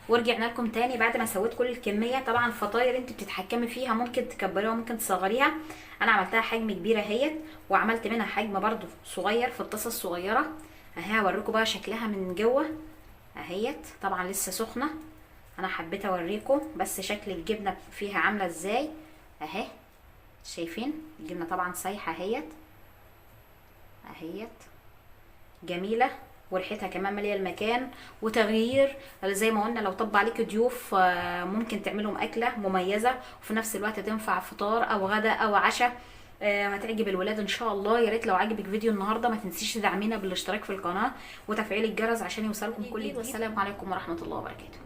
ورجعنا لكم تاني بعد ما سويت كل الكمية. طبعا الفطاير انت بتتحكمي فيها، ممكن تكبريها وممكن تصغريها. انا عملتها حجم كبير اهيت، وعملت منها حجم برضو صغير في الطاسه الصغيرة اهي. هوريكم بقى شكلها من جوه اهيت، طبعا لسه سخنة، انا حبيت اوريكم بس شكل الجبنة فيها عامله ازاي اهي. شايفين الجبنة طبعا سايحه اهيت اهيت، جميلة وريحتها كمان ماليه المكان. وتغيير زي ما قلنا، لو طب عليك ضيوف ممكن تعملهم اكله مميزة، وفي نفس الوقت تنفع فطار او غدا او عشاء، هتعجب الولاد ان شاء الله. يا ريت لو عجبك فيديو النهارده ما تنسيش تدعمينا بالاشتراك في القناة وتفعيل الجرس عشان يوصلكم كل جديد. والسلام عليكم ورحمة الله وبركاته.